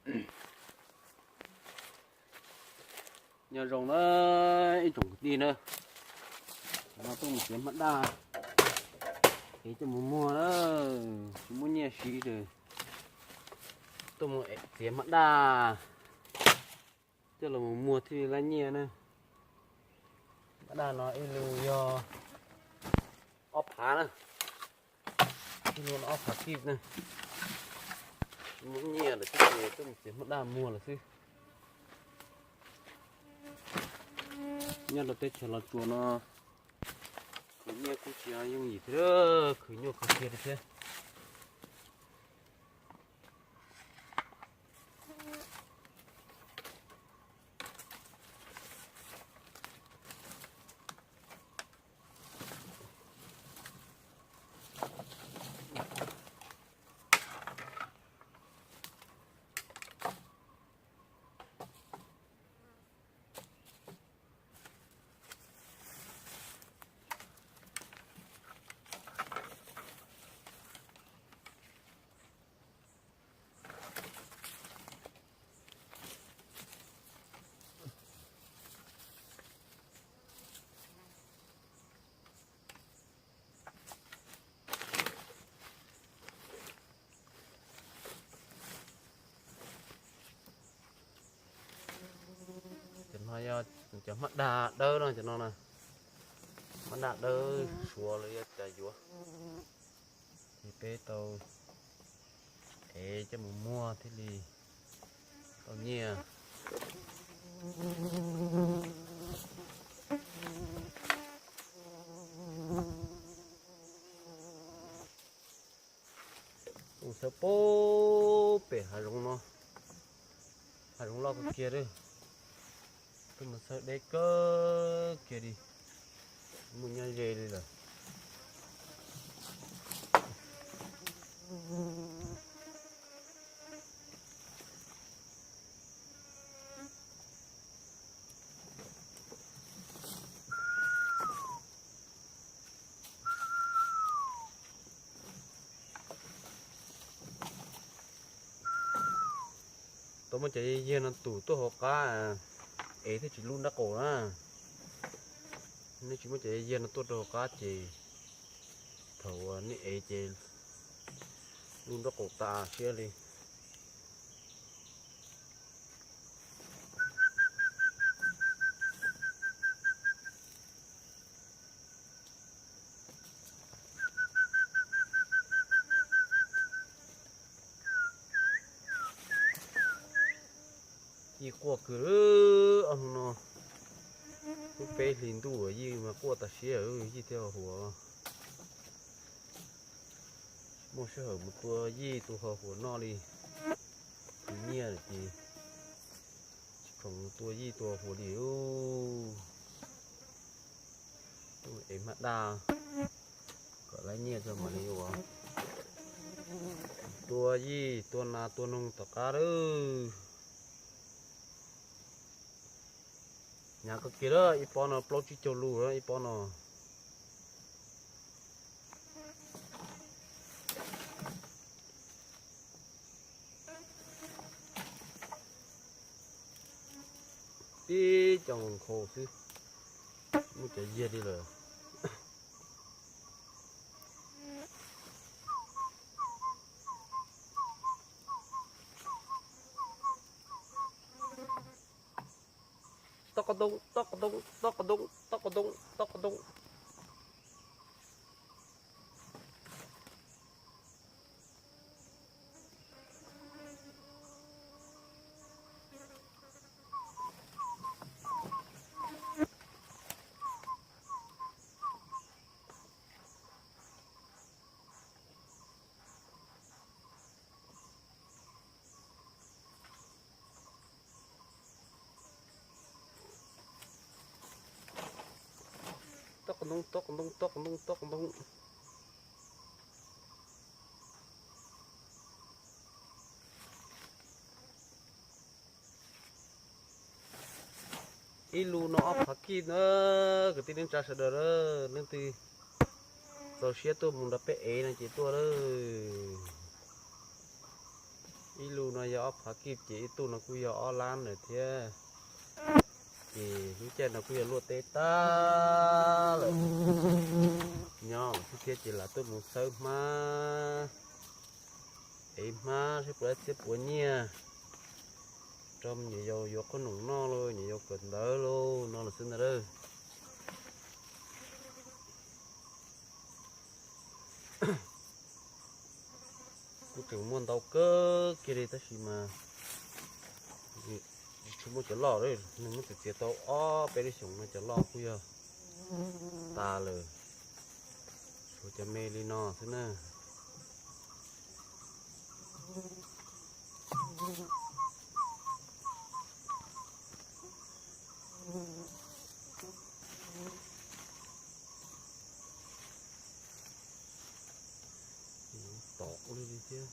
Nyob zoo na ib tsoom kwv tij na, no tuaj mus txiav hmab daj, es coj mus muag na, tsis muaj nyiaj siv ces tuaj mus txiav hmab daj coj los mus muag thiaj li laib nyiaj na. Hmab daj no ib lub yog ob phav na, ib lub no ob phav kib na. Muaj nyiaj lawm xwb ces tuaj mus txiav hmab daj muag lawm xwb. Nyob rau teb chaws Los Tsuas no khwv nyiaj kuj tsis yooj yim thiab, khwv nyuaj khwv kiag li thiab. Cov no yog cov hmab daj dawb no, cov no na, hmab daj dawb suav los yog cas yuav. Ces peb tau ev coj mus muag thiaj li tau nyiaj. Mus xawb pem hav zoov no, hav zoov loj kawg kiag li. Tuaj mus xawb deb kawg kiag li, muaj nyob ze li lawm. Tau muab cov yiag no tus tuaj hauv qab, ev thiaj tsis lub nraub qaum na. Nej tsis muab cov yiag no tuaj rau hauv qab ces thaum uas nej ev ces lub nraub qaum tas siab li. Yij quaj kawg, ob hnub no lub peb hlis ntuj yij mas quaj tas siab, yij thiaj huas. Muaj sij hawm mus tua yij tua ho huas noj li, khwv nyiaj ces tsis khoom mus tua yij tua huas li. Tuaj ev hmab daj kom laib nyiaj tso mam li ua, tua yij tua nas tua noog tom qab lawm. Hnyav kawg kiag lawm, ib pob no plaub tsib caug lus lawm ib pob no. Tib co nkhaus xwb, muaj cov yiag li lawm. Tob qos ntoo, tob qos ntoo, tob qos ntoo, tob qos ntoo, tob qos ntoo. Tob qos ntoo, tob qos ntoo, tob qos ntoo, tob qos ntoo. Ib lub no ob phav kij na, kwv tij neej tsa sawv daws, leej twg txaus siab tuaj mus nrog peb ev no ces tuaj lawm. Ib lub no yog ob phav kib ces ib tug no kuj yog ob lab lawm thiab. Ces lub caij no kuj yog luaj teb tag lawm. Nyob xwb thiab ces lam tuaj mus xawb hmab, ev hmab saib puas tau txiab puas nyiaj rau me nyuam yaus yuav qhob noom noj los nyuam yaus kawm ntawv los no los xwb ntag lauj. Kuj tseem muaj ntau kawg kiag li tab sis mas tsis tshua muaj cov loj, nws muab txiav txiav tau ob peb lub xyoos no cov loj kuj yog tas lawm. Tshuav cov me li no xwb na. Tom ua li thiab.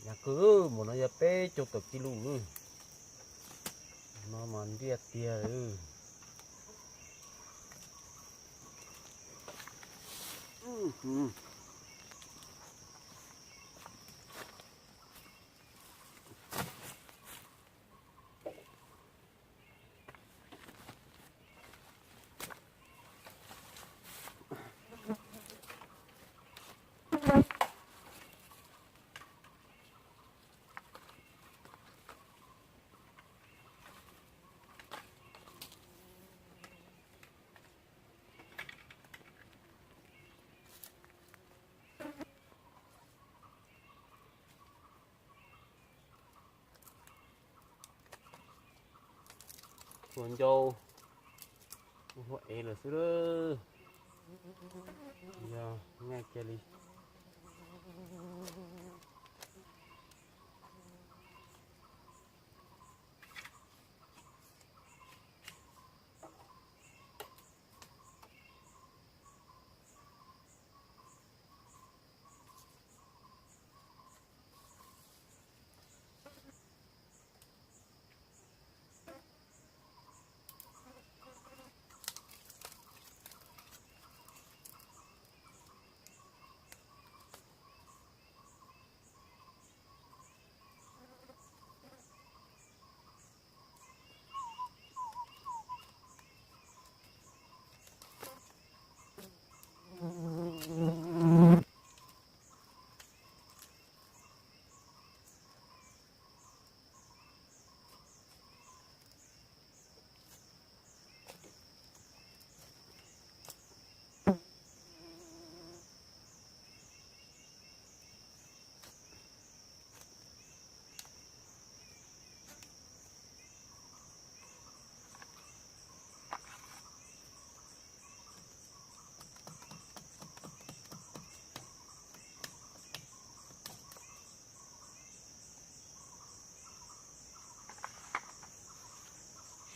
Yog kawg, mus no yog peb caug tawm kis lus lawm. No mas ntiaj tiag li. Hlua ncau, hlua ev lawm xwb lawm. Yog, nyaj kiag li.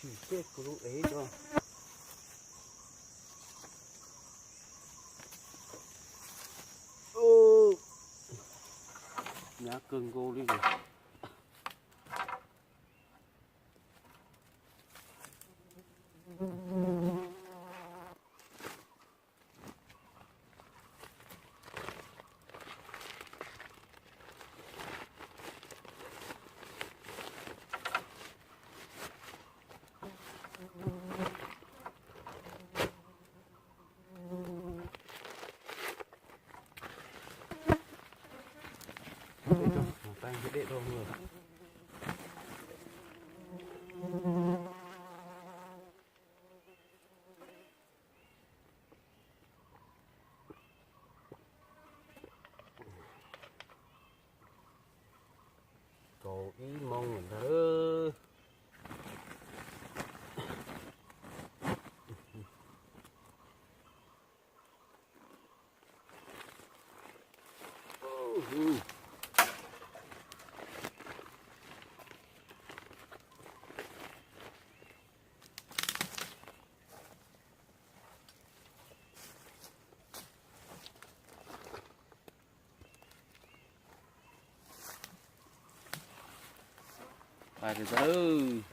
Sim seb kuv lub ev tso. Hnyav kawg nkaus li. Kaum ib moos lawm ntag. Pais pem tod lawm.